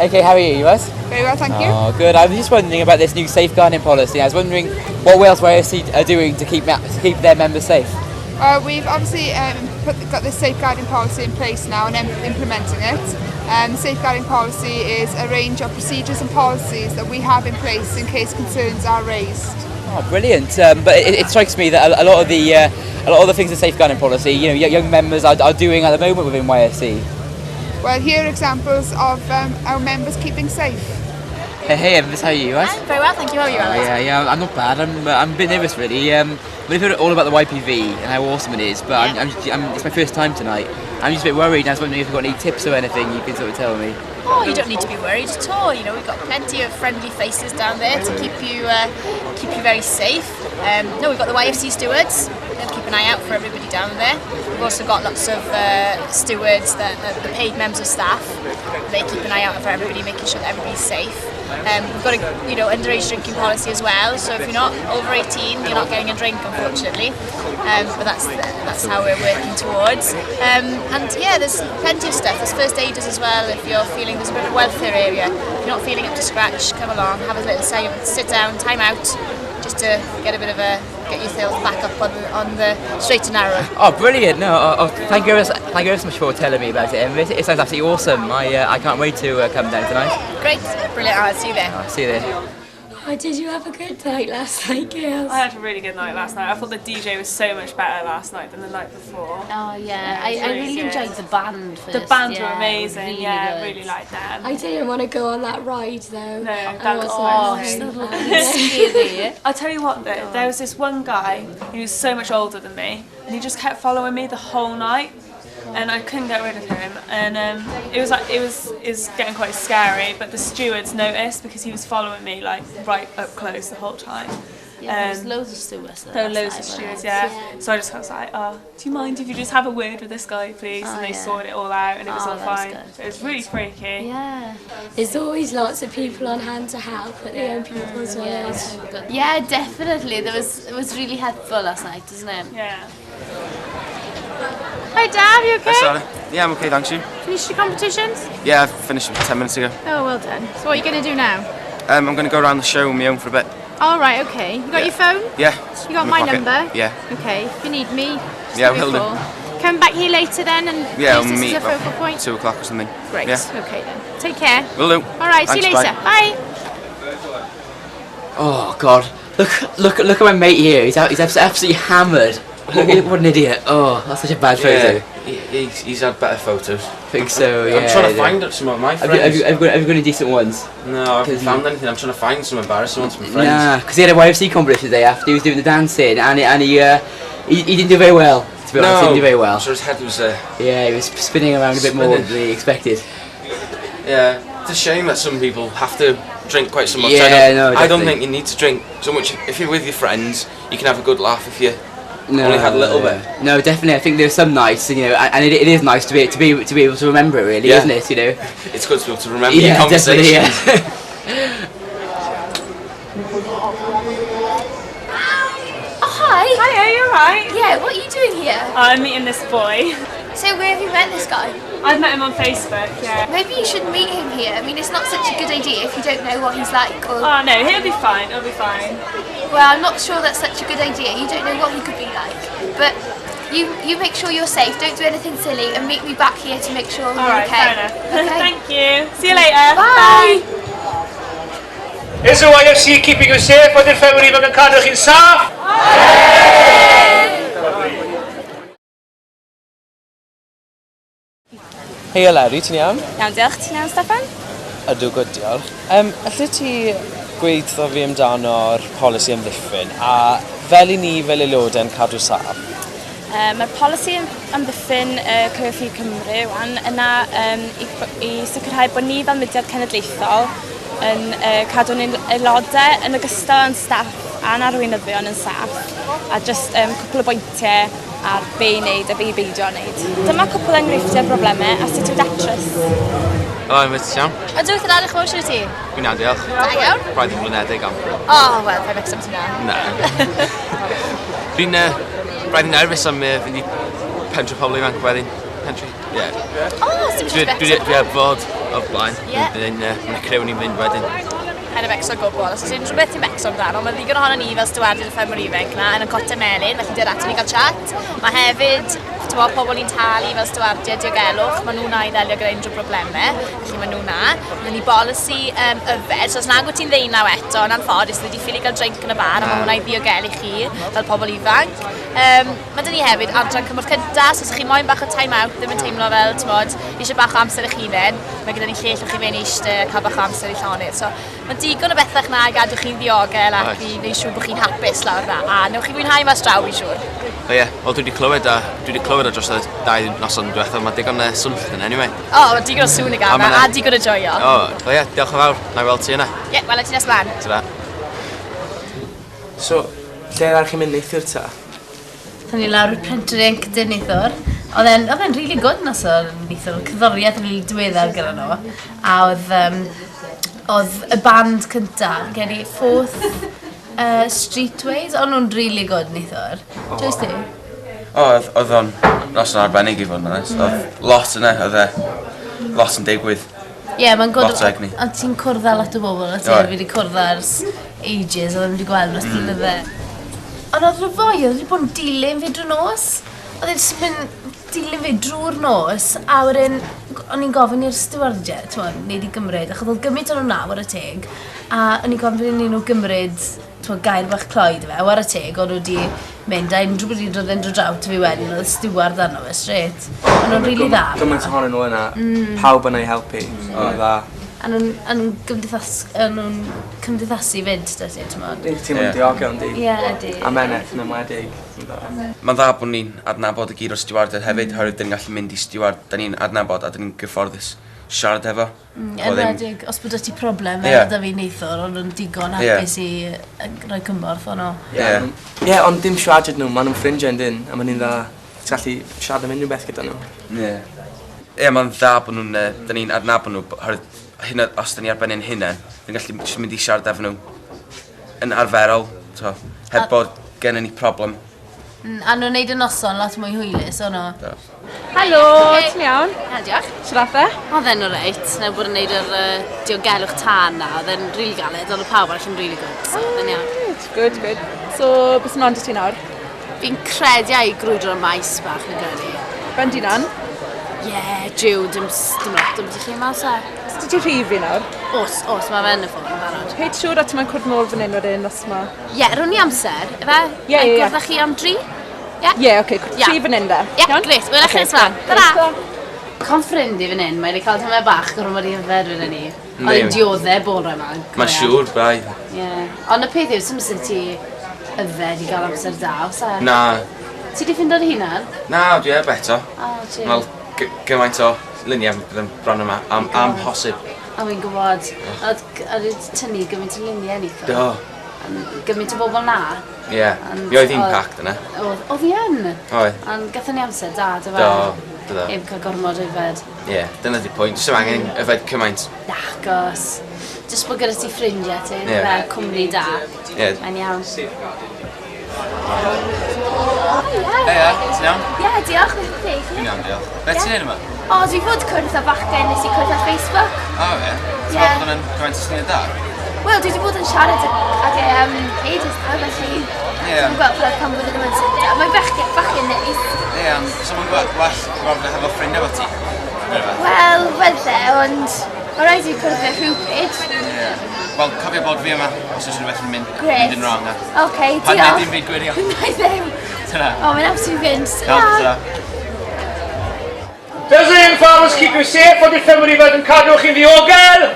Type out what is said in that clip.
Okay, how are you? You right? Very well, thank you. Oh, good. I was just wondering about this new safeguarding policy. I was wondering what Wales YFC are doing to keep to keep their members safe. Well, we've obviously um, put, got this safeguarding policy in place now and implementing it. Um, the safeguarding policy is a range of procedures and policies that we have in place in case concerns are raised. Oh, brilliant! Um, but it, it strikes me that a, a lot of the uh, a lot of the things in safeguarding policy, you know, young members are, are doing at the moment within YFC. Well, here are examples of um, our members keeping safe. Hey, hey, Emma, how are you? Right? I'm very well, thank you. How are you, Alex? Oh, yeah, yeah, I'm not bad. I'm, uh, I'm a bit nervous, really. Um, but I've heard all about the YPV and how awesome it is, but yeah. I'm, I'm, I'm, it's my first time tonight. I'm just a bit worried. I was wondering if you've got any tips or anything you can sort of tell me. Oh, you don't need to be worried at all. You know, we've got plenty of friendly faces down there to keep you uh, keep you very safe. Um, no, we've got the YFC stewards. They'll keep an eye out for everybody down there. We've also got lots of uh, stewards, that, uh, the paid members of staff. They keep an eye out for everybody, making sure that everybody's safe. Um, we've got a you know underage drinking policy as well, so if you're not over 18, you're not getting a drink, unfortunately. Um, but that's that's how we're working towards. Um, and yeah, there's plenty of stuff. There's first aiders as well. If you're feeling there's a bit of a welfare area, if you're not feeling up to scratch, come along, have a little say, sit down, time out, just to get a bit of a get yourself back up on, on the straight and narrow. Oh, brilliant! No, oh, oh, thank you ever, thank you ever so much for telling me about it. Emma. It, it sounds absolutely awesome. I uh, I can't wait to uh, come down tonight. Great, brilliant. I'll see you there. I'll see you there. Oh, did you have a good night last night, girls? I had a really good night last night. I thought the DJ was so much better last night than the night before. Oh yeah, I, I really, really enjoyed the band first. The band yeah, were amazing. Really yeah, good. really liked them. I didn't want to go on that ride though. No, that was Oh, nice. I'll tell you what though, there was this one guy who was so much older than me, and he just kept following me the whole night and I couldn't get rid of him. And um, it was like it was is getting quite scary. But the stewards noticed because he was following me like right up close the whole time. Yeah, um, there's loads of stewards. There were loads of stewards, yeah. yeah. So I just was like, oh, do you mind if you just have a word with this guy, please? Oh, and they yeah. sorted it all out, and it was oh, all fine. Was it was really freaky. Yeah. There's always lots of people on hand to help at the yeah. Young People's yeah, Village. Yeah, definitely. There was it was really helpful last night, wasn't it? Yeah. Hi Dad, you okay? Hi Sarah. Yeah, I'm okay, thanks you. Finished your competitions? Yeah, I finished 10 minutes ago. Oh, well done. So what are you going to do now? Um, I'm going to go around the show on my own for a bit. All right, okay. You got yeah. your phone? Yeah. You got my, my number? Yeah. Okay, if you need me, just yeah, give will me a call. do. Come back here later then and yeah, use we'll this meet as a focal point. 2 o'clock or something. Great. Yeah. Okay then. Take care. Will do. All right, Thanks, see you later. Bye. bye. Oh God! Look, look, look at my mate here. He's out, he's absolutely hammered. Look, what an idiot! Oh, that's such a bad photo. Yeah, he, he's, he's had better photos. I think so. Yeah. I'm trying to yeah. find some of my friends. Have you, have you, have you, got, have you got any decent ones? No, I haven't found anything. I'm trying to find some embarrassing ones from friends. Nah, because he had a YFC competition today after he was doing the dancing, and and he uh, he, he didn't do very well. To be honest, he didn't do very well. I'm sure his head was. Uh, yeah, he was spinning around a bit more than he expected. Yeah, it's a shame that some people have to drink quite so much. Yeah, I don't, no, I don't definitely. think you need to drink so much. If you're with your friends, you can have a good laugh. If you No, only had a little yeah. bit. No, definitely. I think there's some nights, you know, and it, it is nice to be to be to be able to remember it, really, Yeah. isn't it? You know. It's good to be able to remember your Yeah, definitely. conversations. Yeah. Oh, hi. Hi, are you alright? Yeah, what are you doing here? I'm meeting this boy. So where have you met this guy? I've met him on Facebook, yeah. Maybe you should meet him here. I mean, it's not such a good idea if you don't know what he's like or... Oh no, he'll be fine, he'll be fine. Well, I'm not sure that's such a good idea. You don't know what he could be like. But you you make sure you're safe, don't do anything silly, and meet me back here to make sure you're Alright, okay. fair enough. Okay. Thank you. See you later. Bye. Is the YFC keeping you safe? Ydy'r ffermwyr ifanc yn cadw chi'n saff? Hei Eleri, ti'n iawn? Iawn, diolch. Ti'n iawn, Steffan? Ydw, good, diolch. Um, allet ti gweud wrtho fi amdano'r polisi amddiffyn a fel i ni fel aelodau yn cadw saff? Uh, Mae'r polisi amddiffyn uh, CFU Cymru wan yna um, i, i sicrhau bod ni fel mudiad cenedlaethol yn uh, cadw'n aelodau yn ogystal â'n staff a'n arweinyddion yn saff a just um, cwpl o bwyntiau ar be i wneud a be i beidio â wneud. Dyma cwpl o enghreifftiau o broblemau a sut i'w datrys. Helo, I'm ti'n iawn? Ydw, wrth yn edrych mawr ti? Dwi'n iawn, diolch. Da iawn. Braidd yn flinedig am. O, oh, wel, paid becso am hynna. Na. Dwi'n uh, braidd yn nerfus am uh, fynd i pentre pobl ifanc wedyn. Pentre, ie. O, oh, sy'n Dwi, becso. dwi, dwi heb fod. o'r blaen. Ie. Bydd yn criw ni'n fynd wedyn. Paid â becso o gwbl. Os oes unrhyw beth ti'n becso amdano, mae ddigon ohono ni fel stiwardiaid y ffermwr ifanc 'na yn y cotau melyn, felly dere ato ni gael chat. Mae hefyd, t'mod, pobl ni'n talu fel stiwardiaid diogelwch, maen nhw 'na i ddelio gyda unrhyw broblemau, felly maen nhw 'na. Mae 'da ni bolisi um, yfed, so os nag wyt ti'n ddeunaw eto, yn anffodus, ni 'di ffili gael drink yn y bar, a mae hwnna i ddiogelu chi fel pobl ifanc. Um, Mae 'da ni hefyd adran cymorth cyntaf, so os ych chi moyn bach o time out, ddim yn teimlo fel, t'mod, eisiau bach o amser eich hunain, mae gyda ni lle lle chi fynd i eistedd a cael bach o amser i llonydd. So mae digon o bethau 'na i gadw chi'n ddiogel ac i wneud siŵr bod chi'n hapus lawr 'na. A newch chi fwynhau mas draw, fi'n siŵr. O ie, wel dwi wedi clywed a dwi wedi clywed o dros y ddau noson diwethaf, mae digon o swnllyd yna anyway. O, mae digon o sŵn i gael a, a digon o joio. O, o ie, diolch yn fawr, na i weld ti yna. Ie, yeah, wela ti nes mlaen. Ta-ra. So, lle ddaru chi mynd neithiwr ta? Aethon ni lawr i'r Printer Ink dyn neithiwr. Oedd e'n oedd e'n really good noson neithiwr. Oedd cerddoriaeth yn rili diweddar gyda nhw. A oedd yym oedd y band cynta, fi'n credu Fourth uh, Streetways, o'n nhw'n really good neithiwr. O. Joes ti? O, oedd oedd o'n noson arbennig i fod yn onest. Oedd lot yna, oedd e lot yn digwydd. Ie, mae'n good. Lot o egni. A ti'n cwrdd â lot o bobl a ti Oedd. fi 'di cwrdd â ers ages a ddim 'di gweld ers blynydde. Ond oedd y foi oedd wedi bod yn dilyn fi drwy'r nos. Oedd e jyst yn mynd dilyn fi drwy'r nos a wedyn o'n i'n gofyn i'r stiwardiaid t'mod nei di gymryd achos oedd gymaint o'n nhw 'na ware teg a o'n i'n gofyn iddyn nhw gymryd t'mod gair bach cloi 'da fe a ware teg o'n nhw 'di mynd a unrhyw bryd oedd e'n dod draw 'to fi wedyn oedd y stiward arno fe straight. O'n nhw'n rili dda. Gymaint ohonyn nhw yna. Pawb yna i helpu. O'n dda. A nhw'n a nhw'n gymdeithas- a nhw'n cymdeithasu 'fyd 'da ti t'mod? Ti'n teimlo'n diogel yndi? Ie ydi. A meneth yn enwedig. Yn dda. Mae'n dda bod ni'n adnabod y gyd o'r stiwardiaid hefyd oherwydd 'dyn ni'n gallu mynd i stiward 'dan ni'n adnabod a 'dyn ni'n gyfforddus siarad efo. Enwedig os bod 'da ti problem fel yeah. 'da fi neithiwr, o'n nhw'n digon hapus yeah. i rhoi cymorth o'n nhw. Ie. Yeah. Ie, ond dim siarad nhw, maen nhw'n ffrindiau yn dyn, a maen nhw'n dda. Ti'n gallu siarad am unrhyw beth gyda nhw. Ie. Yeah. Ie, yeah, mae'n dda bod nhw'n, da ni'n adnabod nhw, oherwydd hyn os da ni ar ben ein hunain, ni'n gallu jyst mynd i siarad efo nhw yn arferol, to, heb bod gennym ni problem. A nhw'n neud y noson lot mwy hwylus, o'n nhw? Do. Helo, ti'n iawn? Ie, diolch. Shwt ath e? Oedd e'n oreit, na bod yn neud yr diogelwch tân na, oedd e'n rili galed, ond oedd pawb arall yn rili good, so oedd e'n iawn. Good, good, good. So, beth sy'n mlaen 'da ti nawr? Fi'n credu ai grwydro y maes bach fi'n credu. Ben dy hunan? Ie, jiw, dim, dim lot o beth i lle mas e. Os 'da ti rhif fi nawr? Os, os, mae fe yn y ffôn yn barod. Hei, siŵr a ti'n mynd cwrdd nôl fan hyn wedyn os ma... Ie, rown ni amser, ife? Ie, ie, ie. Gwrdd â chi am dri? Ie? Ie, oce, tri fan hyn de. Ie, grêt. Wela i chi nes mlaen. Tara! Con ffrind i fan hyn, mae wedi cael tamed bach gormod i yfed wedyn ni. Oedd e'n diodde bore 'ma. Mae'n siŵr, braidd. Ie. Ond y peth yw, sim isie ti yfed i gael amser da, oes e? Na. Ti 'di ffindo dy hunan? Na, dwi heb eto. O, jiw. Wel, gymaint o luniau bydd yn bron yma, am, amhosib. O, fi'n gwybod. Oedd oedd wedi tynnu gymaint o luniau neithiwr. Do. Gymaint o bobl na. Ie. Yeah. Mi oedd hi'n packed yna. Oedd, oedd hi yn. Oedd. Ond gathon ni amser da, do fe? Do, do. Heb cael gormod o yfed. Ie, yeah, dyna di pwynt. Does angen yfed cymaint. Nagos. Jyst bod gyda ti ffrindiau ti, yeah. cwmni da. Ie. Yeah. Mae'n iawn. Heia, ti'n iawn? Ie, diolch, beth ydych chi? Dwi'n iawn, diolch. Beth ti'n neud yma? O, dwi fod cwrdd â bachgen nes i cwrdd ar Facebook. O, ie? Ti'n meddwl bod hwnna'n gymaint o syniad da? Wel, dwi wedi bod yn siarad ag e am ages nawr, felly... Ie. Dwi'n gweld fel pam bod e ddim yn syniad da. Mae bachgen, bachgen neis. Ie, ond so mae'n gweld gwell gweld hefo ffrindiau efo ti? Wel, fydde, ond mae rhaid i fi cwrdd â rhywbryd. Ie. Wel, cofio bod fi yma os oes rhywbeth yn mynd, Grêt. mynd yn wrong. A... Oce, diolch. Paid neud dim byd gwirion. Na i ddim. Tara. O, mae'n amser i fynd. Iawn, tara. Does the Young Farmers keep you safe? Ydy'r ffermwyr ifanc yn cadw chi'n ddiogel?